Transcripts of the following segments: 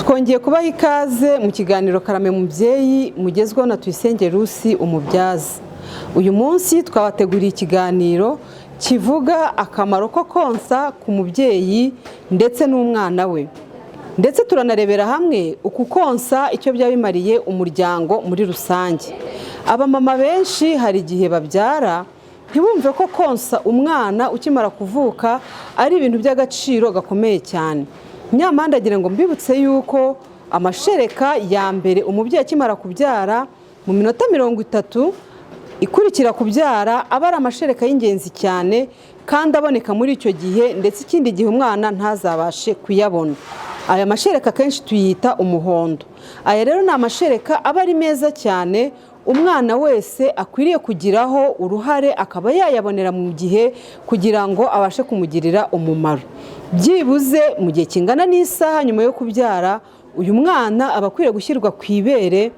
Twongeye kubaha ikaze mu kiganiro Karame Mubyeyi mugezweho na Tuyisenge Rusi umubyaza. Uyu munsi twabateguriye ikiganiro kivuga akamaro ko konsa ku mubyeyi ndetse n'umwana we, ndetse turanarebera hamwe uku konsa icyo byaba bimariye umuryango muri rusange. Abamama benshi hari igihe babyara ntibumve ko konsa umwana ukimara kuvuka ari ibintu by'agaciro gakomeye cyane. Nyamara ndagira ngo mbibutse yuko amashereka ya mbere umubyeyi akimara kubyara, mu minota 30 ikurikira kubyara, aba ari amashereka y'ingenzi cyane kandi aboneka muri icyo gihe, ndetse ikindi gihe umwana ntazabashe kuyabona. Aya mashereka akenshi tuyita umuhondo. Aya rero ni amashereka aba ari meza cyane, umwana wese akwiriye kugiraho uruhare akaba yayabonera mu gihe kugira ngo abashe kumugirira umumaro. Byibuze mu gihe kingana n'isaha nyuma yo kubyara, uyu mwana aba akwiriye gushyirwa ku ibere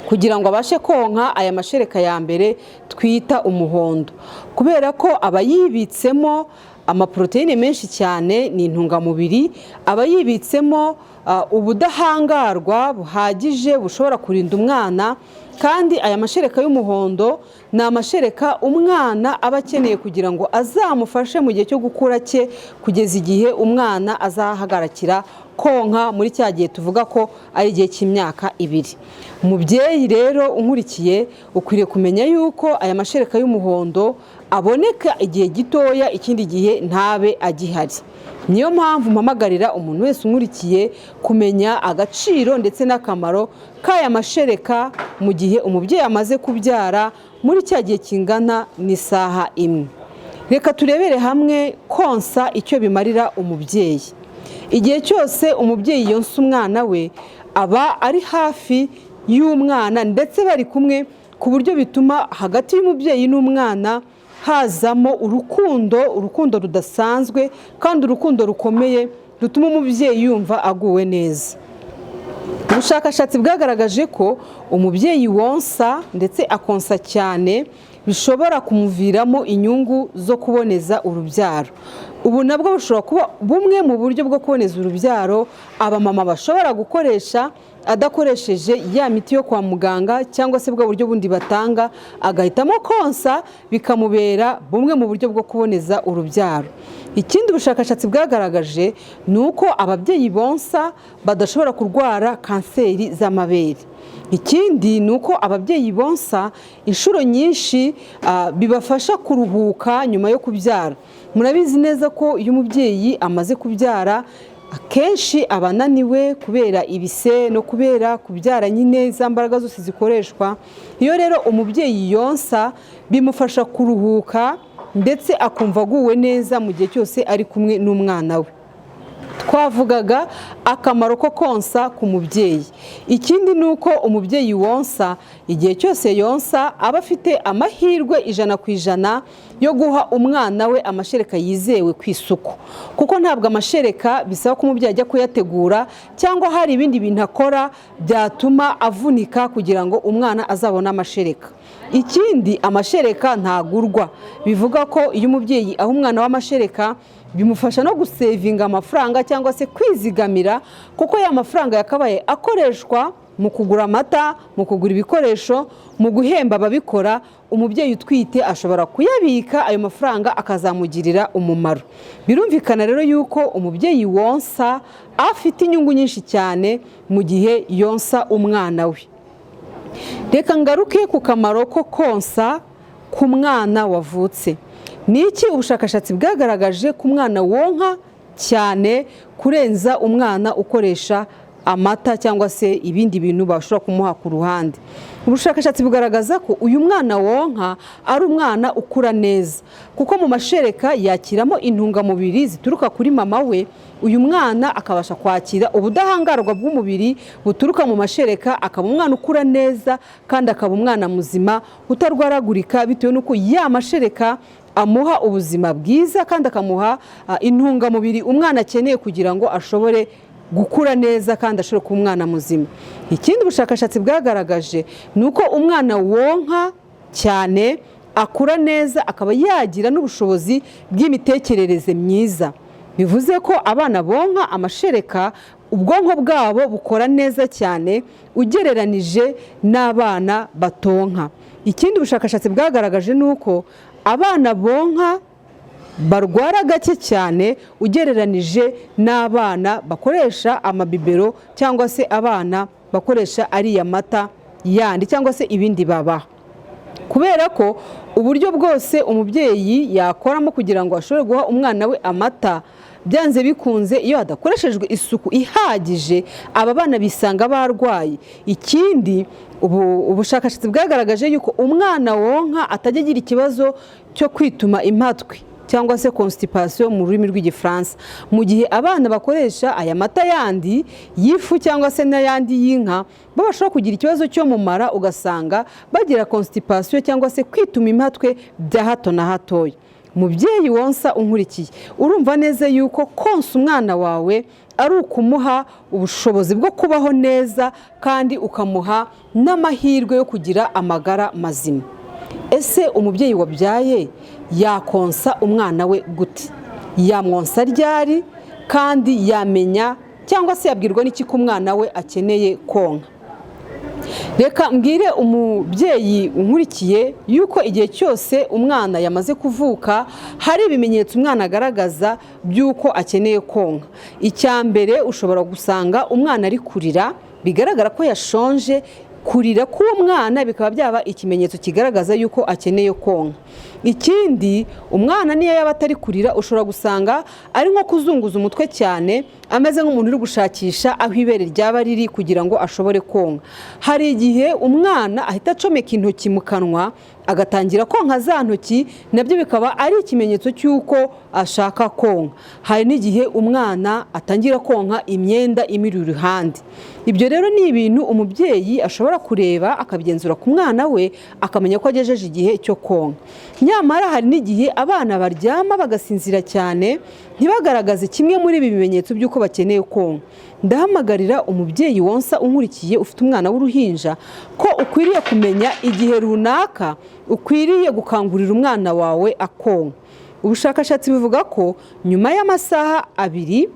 kugira ngo abashe konka aya mashereka ya mbere twita umuhondo, kubera ko aba yibitsemo amaporoteyine menshi cyane, ni intungamubiri, aba yibitsemo ubudahangarwa buhagije bushobora kurinda umwana. Kandi aya mashereka y'umuhondo ni amashereka umwana aba akeneye kugira ngo azamufashe mu gihe cyo gukura cye, kugeza igihe umwana azahagarikira konka muri cya gihe tuvuga ko ari igihe cy'imyaka 2. Umubyeyi rero unkurikiye, ukwiriye kumenya yuko aya mashereka y'umuhondo aboneka igihe gitoya, ikindi gihe ntabe agihari. Niyo mpamvu mpamagarira umuntu wese unkurikiye kumenya agaciro ndetse n'akamaro k'aya mashereka mu gihe umubyeyi amaze kubyara, muri cya gihe kingana n'isaha imwe. Reka turebere hamwe konsa icyo bimarira umubyeyi. Igihe cyose umubyeyi yonsa umwana we, aba ari hafi y'umwana ndetse bari kumwe, ku buryo bituma hagati y'umubyeyi n'umwana hazamo urukundo, urukundo rudasanzwe kandi urukundo rukomeye rutuma umubyeyi yumva aguwe neza. Ubushakashatsi bwagaragaje ko umubyeyi wonsa ndetse akonsa cyane bishobora kumuviramo inyungu zo kuboneza urubyaro. Ubu nabwo bushobora kuba bumwe mu buryo bwo kuboneza urubyaro abamama bashobora gukoresha adakoresheje ya miti yo kwa muganga cyangwa se bwa buryo bundi batanga, agahitamo konsa bikamubera bumwe mu buryo bwo kuboneza urubyaro. Ikindi ubushakashatsi bwagaragaje ni uko ababyeyi bonsa badashobora kurwara kanseri z'amabere. Ikindi ni uko ababyeyi bonsa inshuro nyinshi bibafasha kuruhuka nyuma yo kubyara. Murabizi neza ko iyo umubyeyi amaze kubyara akenshi aba ananiwe kubera ibise no kubera kubyara nyine, za mbaraga zose zikoreshwa. Iyo rero umubyeyi yonsa bimufasha kuruhuka ndetse akumva aguwe neza mu gihe cyose ari kumwe n'umwana we. Twavugaga akamaro ko konsa ku mubyeyi. Ikindi ni uko umubyeyi wonsa, igihe cyose yonsa, aba afite amahirwe 100% yo guha umwana we amashereka yizewe ku isuku, kuko ntabwo amashereka bisaba ko umubyeyi ajya kuyategura cyangwa hari ibindi bintu akora byatuma avunika kugira ngo umwana azabone amashereka. Ikindi, amashereka ntagurwa, bivuga ko iyo umubyeyi aha umwana w'amashereka bimufasha no gusevinga amafaranga cyangwa se kwizigamira, kuko ya mafaranga yakabaye akoreshwa mu kugura amata, mu kugura ibikoresho, mu guhemba ababikora, umubyeyi utwite ashobora kuyabika, ayo mafaranga akazamugirira umumaro. Birumvikana rero yuko umubyeyi wonsa afite inyungu nyinshi cyane mu gihe yonsa umwana we. Reka ngaruke ku kamaro ko konsa ku mwana wavutse. Ni iki ubushakashatsi bwagaragaje ku mwana wonka cyane kurenza umwana ukoresha amata cyangwa se ibindi bintu bashobora kumuha ku ruhande? Ubushakashatsi bugaragaza ko uyu mwana wonka ari umwana ukura neza, kuko mu mashereka yakiramo intungamubiri zituruka kuri mama we. Uyu mwana akabasha kwakira ubudahangarwa bw'umubiri buturuka mu mashereka, akaba umwana ukura neza kandi akaba umwana muzima utarwaragurika, bitewe n'uko ya mashereka amuha ubuzima bwiza kandi akamuha intungamubiri umwana akeneye kugira ngo ashobore gukura neza kandi ashobore kuba umwana muzima. Ikindi ubushakashatsi bwagaragaje ni uko umwana wonka cyane akura neza, akaba yagira n'ubushobozi bw'imitekerereze myiza. Bivuze ko abana bonka amashereka ubwonko bwabo bukora neza cyane ugereranije n'abana batonka. Ikindi ubushakashatsi bwagaragaje ni uko abana bonka barwara gake cyane ugereranije n'abana bakoresha amabibero cyangwa se abana bakoresha ariya mata yandi cyangwa se ibindi babaha. Kubera ko uburyo bwose umubyeyi yakoramo kugira ngo ashobore guha umwana we amata, byanze bikunze iyo hadakoreshejwe isuku ihagije, aba bana bisanga barwaye. Ikindi ubushakashatsi bwagaragaje yuko umwana wonka atajya agira ikibazo cyo kwituma impatwe cyangwa se constipation mu rurimi rw'Igifaransa, mu gihe abana bakoresha aya mata yandi y'ifu cyangwa se n'ayandi y'inka bo bashobora kugira ikibazo cyo mu mara, ugasanga bagira constipation cyangwa se kwituma impatwe bya hato na hatoya. Mubyeyi wonsa unkurikiye, urumva neza yuko konsa umwana wawe ari ukumuha ubushobozi bwo kubaho neza kandi ukamuha n'amahirwe yo kugira amagara mazima. Ese umubyeyi wabyaye yakonsa umwana we gute? Yamwonsa ryari? Kandi yamenya cyangwa se yabwirwa n'iki ko umwana we akeneye konka? Reka mbwire umubyeyi unkurikiye yuko igihe cyose umwana yamaze kuvuka hari ibimenyetso umwana agaragaza by'uko akeneye konka. Icya mbere, ushobora gusanga umwana ari kurira, bigaragara ko yashonje. Kurira k'uwo mwana bikaba byaba ikimenyetso kigaragaza yuko akeneye konka. Ikindi, umwana niyo yaba atari kurira, ushobora gusanga ari nko kuzunguza umutwe cyane, ameze nk'umuntu uri gushakisha aho ibere ryaba riri kugira ngo ashobore konka. Hari igihe umwana ahita acomeka intoki mu kanwa agatangira konka za ntoki, nabyo bikaba ari ikimenyetso cy'uko ashaka konka. Hari n'igihe umwana atangira konka imyenda imuri iruhande. Ibyo rero ni ibintu umubyeyi ashobora kureba akabigenzura ku mwana we, akamenya ko agejeje igihe cyo konka. Nyamara hari n'igihe abana baryama bagasinzira cyane ntibagaragaze kimwe muri ibi bimenyetso by'uko bakeneye konka. Ndahamagarira umubyeyi wonsa unkurikiye ufite umwana w'uruhinja ko ukwiriye kumenya igihe runaka ukwiriye gukangurira umwana wawe akonka. Ubushakashatsi buvuga ko nyuma y'amasaha 2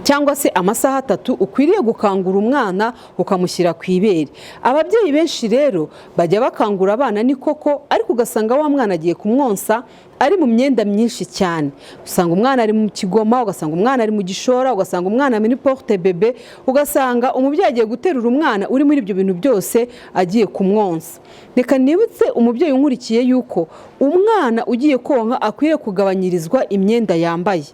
cyangwa se amasaha 3 ukwiriye gukangura umwana ukamushyira ku ibere. Ababyeyi benshi rero bajya bakangura abana, ni koko, ariko ugasanga wa mwana agiye kumwonsa ari mu myenda myinshi cyane. Usanga umwana ari mu kigoma, ugasanga umwana ari mu gishora, ugasanga umwana muri porte bébé, ugasanga umubyeyi agiye guterura umwana uri muri ibyo bintu byose agiye kumwonsa. Reka nibutse umubyeyi unkurikiye yuko umwana ugiye konka akwiriye kugabanyirizwa imyenda yambaye.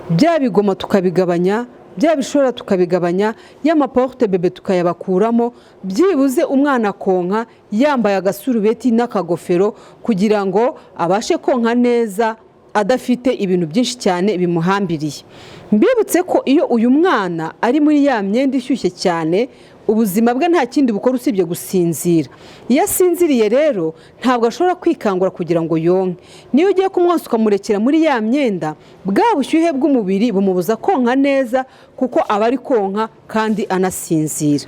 Bya bigoma tukabigabanya, bya bishora tukabigabanya, y'amaporte bébé tukayabakuramo, byibuze umwana akonka yambaye agasurubeti n'akagofero kugira ngo abashe konka neza adafite ibintu byinshi cyane bimuhambiriye. Mbibutse ko iyo uyu mwana ari muri ya myenda ishyushye cyane, ubuzima bwe nta kindi bukora usibye gusinzira. Iyo asinziriye rero ntabwo ashobora kwikangura kugira ngo yonke. Niyo ugiye kumwonsa ukamurekera muri ya myenda, bwa bushyuhe bw'umubiri bumubuza konka neza, kuko aba ari konka kandi anasinzira.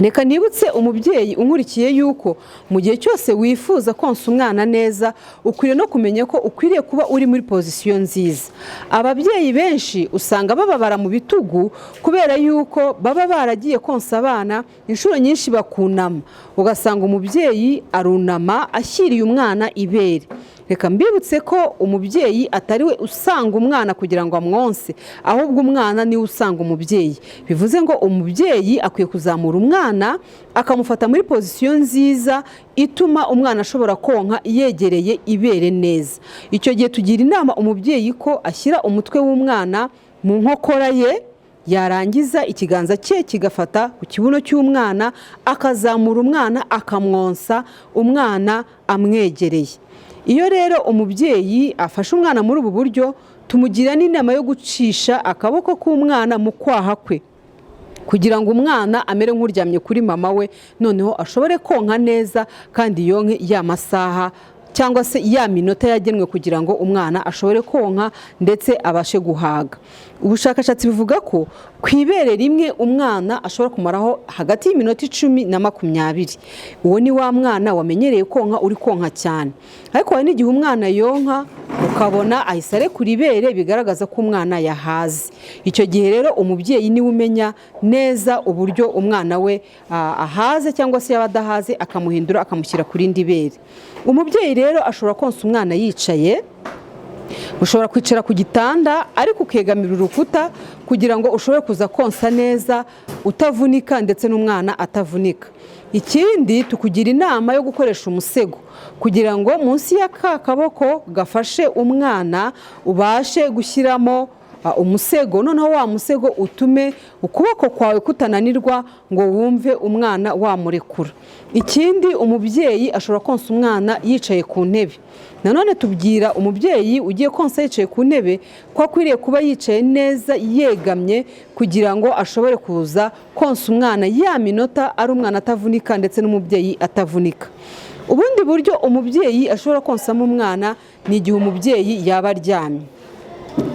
Reka nibutse umubyeyi unkurikiye yuko mu gihe cyose wifuza konsa umwana neza, ukwiriye no kumenya ko ukwiriye kuba uri muri position nziza. Ababyeyi benshi usanga bababara mu bitugu kubera yuko baba baragiye konsa abana inshuro nyinshi bakunama, ugasanga umubyeyi arunama ashyiriye umwana ibere. Reka mbibutse ko umubyeyi atari we usanga umwana kugira ngo amwonse, ahubwo umwana niwe usanga umubyeyi. Bivuze ngo umubyeyi akwiye kuzamura umwana akamufata muri position nziza ituma umwana ashobora konka yegereye ibere neza. Icyo gihe tugira inama umubyeyi ko ashyira umutwe w'umwana mu nkokora ye, yarangiza ikiganza cye kigafata ku kibuno cy'umwana, akazamura umwana akamwonsa umwana amwegereye. Iyo rero umubyeyi afashe umwana muri ubu buryo, tumugira n'inama yo gucisha akaboko k'umwana mu kwaha kwe kugira ngo umwana amere nk'uryamye kuri mama we, noneho ashobore konka neza kandi yonke ya masaha cyangwa se ya minota yagenwe kugira ngo umwana ashobore konka ndetse abashe guhaga. Ubushakashatsi buvuga ko ku ibere rimwe umwana ashobora kumaraho hagati y'iminota 10 na 20. Uwo ni wa mwana wamenyereye konka, uri konka cyane. Ariko hari n'igihe umwana yonka ukabona ahise arekura ibere, bigaragaza ko umwana yahaze. Icyo gihe rero umubyeyi niwe umenya neza uburyo umwana we ahaze cyangwa se yaba adahaze, akamuhindura akamushyira ku rindi bere. Umubyeyi rero ashobora konsa umwana yicaye. Ushobora kwicara ku gitanda ariko ukegamira urukuta kugira ngo ushobore kuza konsa neza utavunika ndetse n'umwana atavunika. Ikindi, tukugira inama yo gukoresha umusego kugira ngo munsi y'aka kaboko gafashe umwana ubashe gushyiramo umusego, noneho wa musego utume ukuboko kwawe kutananirwa ngo wumve umwana wamurekura. Ikindi, umubyeyi ashobora konsa umwana yicaye ku ntebe. Nanone tubwira umubyeyi ugiye konsa yicaye ku ntebe ko akwiriye kuba yicaye neza yegamye kugira ngo ashobore kuza konsa umwana ya minota ari umwana atavunika ndetse n'umubyeyi atavunika. Ubundi buryo umubyeyi ashobora konsamo umwana ni igihe umubyeyi yaba aryamye.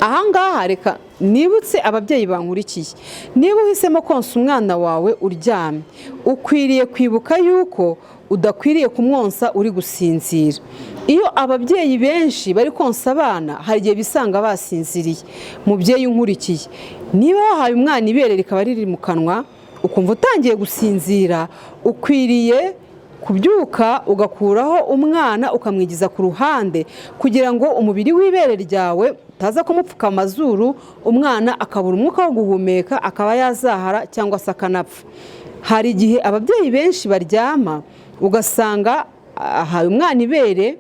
Ahangaha reka nibutse ababyeyi bankurikiye: niba uhisemo konsa umwana wawe uryamye, ukwiriye kwibuka yuko udakwiriye kumwonsa uri gusinzira. Iyo ababyeyi benshi bari konsa abana, hari igihe bisanga basinziriye. Mubyeyi unkurikiye, niba wahaye umwana ibere rikaba riri mu kanwa, ukumva utangiye gusinzira, ukwiriye kubyuka ugakuraho umwana ukamwigiza ku ruhande kugira ngo umubiri w'ibere ryawe utaza kumupfuka amazuru, umwana akabura umwuka wo guhumeka, akaba yazahara cyangwa se akanapfa. Hari igihe ababyeyi benshi baryama, ugasanga ahaye umwana ibere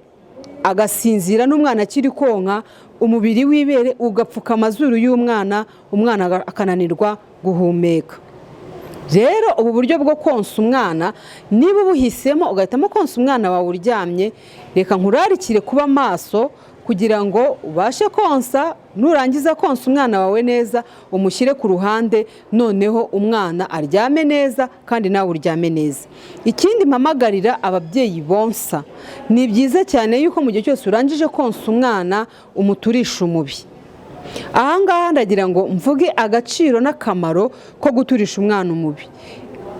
agasinzira n'umwana akiri konka, umubiri w'ibere ugapfuka amazuru y'umwana, umwana akananirwa guhumeka. Rero ubu buryo bwo konsa umwana, niba ubuhisemo ugahitamo konsa umwana wawe uryamye, reka nkurarikire kuba maso kugira ngo ubashe konsa. Nurangiza konsa umwana wawe neza, umushyire ku ruhande, noneho umwana aryame neza kandi nawe uryame neza. Ikindi mpamagarira ababyeyi bonsa, ni byiza cyane yuko mu gihe cyose urangije konsa umwana umuturisha umubi. Ahangaha ndagira ngo mvuge agaciro n'akamaro ko guturisha umwana umubi.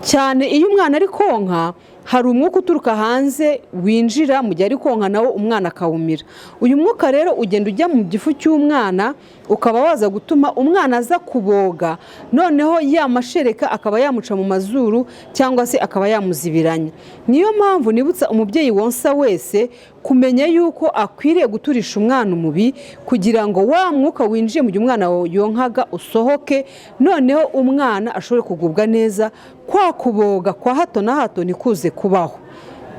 Cyane iyo umwana ari konka, hari umwuka uturuka hanze winjira mu gihe ari konka, nawo umwana akawumira. Uyu mwuka rero ugenda ujya mu gifu cy'umwana, ukaba waza gutuma umwana aza kuboga, noneho ya mashereka akaba yamuca mu mazuru cyangwa se akaba yamuzibiranya. Niyo mpamvu nibutsa umubyeyi wonsa wese kumenya yuko akwiriye guturisha umwana umubi kugira ngo wa mwuka winjiye mu gihe umwana yonkaga usohoke, noneho umwana ashobore kugubwa neza, kwa kuboga kwa hato na hato ntikuze kubaho.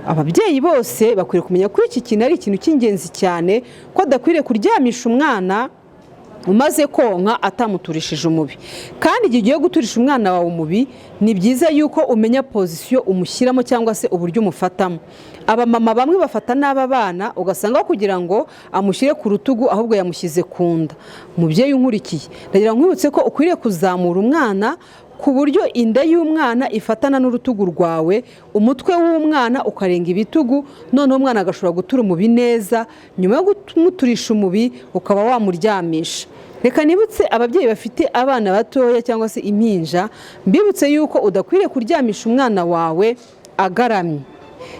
Ababyeyi bose bakwiriye kumenya ko iki kintu ari ikintu cy'ingenzi cyane, ko adakwiriye kuryamisha umwana umaze konka atamuturishije umubi. Kandi igihe ugiye guturisha umwana wawe umubi, ni byiza yuko umenya position umushyiramo cyangwa se uburyo umufatamo. Abamama bamwe bafata n'aba bana, ugasanga kugira ngo amushyire ku rutugu ahubwo yamushyize ku nda. Mubyeyi unkurikiye, ndagira ngo nkwibutse ko ukwiriye kuzamura umwana ku buryo inda y'umwana ifatana n'urutugu rwawe, umutwe w'umwana ukarenga ibitugu, noneho umwana agashobora gutura umubi neza. Nyuma yo kumuturisha umubi, ukaba wamuryamisha. Reka nibutse ababyeyi bafite abana batoya cyangwa se impinja, mbibutse yuko udakwiriye kuryamisha umwana wawe agaramye.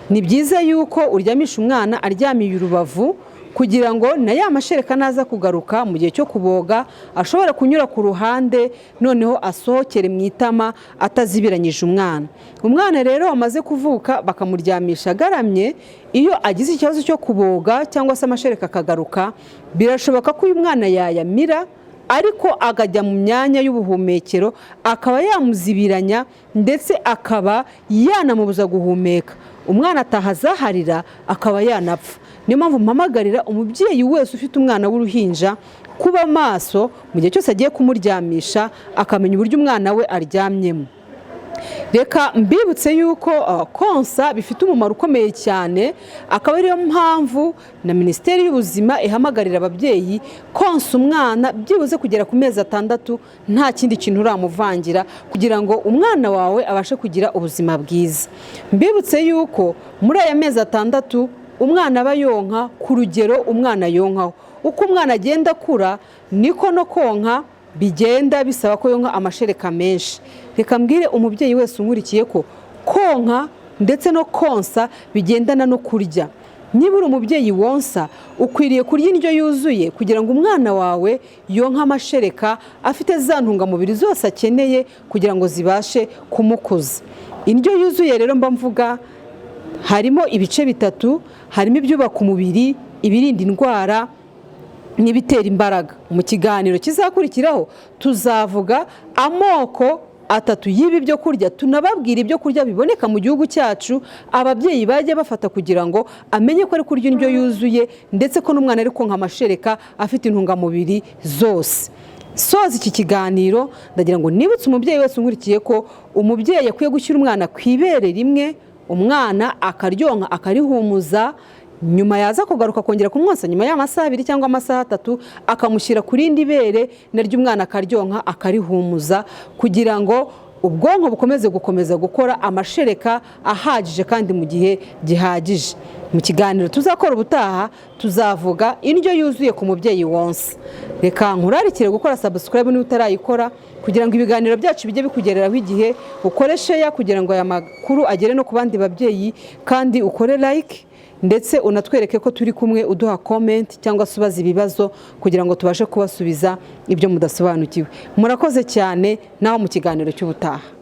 Ni byiza yuko uryamisha umwana aryamiye urubavu kugira ngo na ya mashereka naza kugaruka mu gihe cyo kuboga ashobora kunyura ku ruhande, noneho asohokere mu itama atazibiranyije umwana. Umwana rero wamaze kuvuka bakamuryamisha agaramye, iyo agize ikibazo cyo kuboga cyangwa se amashereka akagaruka, birashoboka ko uyu mwana yayamira ariko akajya mu myanya y'ubuhumekero, akaba yamuzibiranya ndetse akaba yanamubuza guhumeka. Umwana ataha azaharira, akaba yanapfa. Niyo mpamvu mpamagarira umubyeyi wese ufite umwana w'uruhinja kuba maso mu gihe cyose agiye kumuryamisha, akamenya uburyo umwana we aryamyemo. Reka mbibutse yuko konsa bifite umumaro ukomeye cyane, akaba ariyo mpamvu na Minisiteri y'Ubuzima ihamagarira ababyeyi konsa umwana byibuze kugera ku mezi 6 nta kindi kintu uramuvangira, kugira ngo umwana wawe abashe kugira ubuzima bwiza. Mbibutse yuko muri aya mezi 6 umwana aba yonka ku rugero umwana yonkaho. Uko umwana agenda akura niko no konka bigenda bisaba ko yonka amashereka menshi. Reka mbwire umubyeyi wese unkurikiye ko konka ndetse no konsa bigendana no kurya. Niba uri umubyeyi wonsa, ukwiriye kurya indyo yuzuye kugira ngo umwana wawe yonke amashereka afite za ntungamubiri zose akeneye kugira ngo zibashe kumukuza. Indyo yuzuye rero mba mvuga harimo ibice bitatu: harimo ibyubaka umubiri, ibirinda indwara n'ibitera imbaraga. Mu kiganiro kizakurikiraho tuzavuga amoko atatu y'ibi byo kurya, tunababwira ibyo kurya biboneka mu gihugu cyacu ababyeyi bajya bafata kugira ngo amenye ko ari kurya indyo yuzuye, ndetse ko n'umwana ari konka amashereka afite intungamubiri zose. Soza iki kiganiro, ndagira ngo nibutse umubyeyi wese unkurikiye ko umubyeyi akwiye gushyira umwana ku ibere rimwe, umwana akaryonka akarihumuza, nyuma yaza kugaruka akongera kumwonsa nyuma y'amasaha 2 cyangwa amasaha 3, akamushyira ku rindi bere naryo umwana akaryonka akarihumuza, kugira ngo ubwonko bukomeze gukomeza gukora amashereka ahagije kandi mu gihe gihagije. Mu kiganiro tuzakora ubutaha tuzavuga indyo yuzuye ku mubyeyi wonsa. Reka nkurarikire gukora subscribe niba utarayikora, kugira ngo ibiganiro byacu bijye bikugereraho igihe. Ukore share kugira ngo aya makuru agere no ku bandi babyeyi, kandi ukore like, ndetse unatwereke ko turi kumwe uduha comment cyangwa se ubaza ibibazo kugira ngo tubashe kubasubiza ibyo mudasobanukiwe. Murakoze cyane, naho mu kiganiro cy'ubutaha.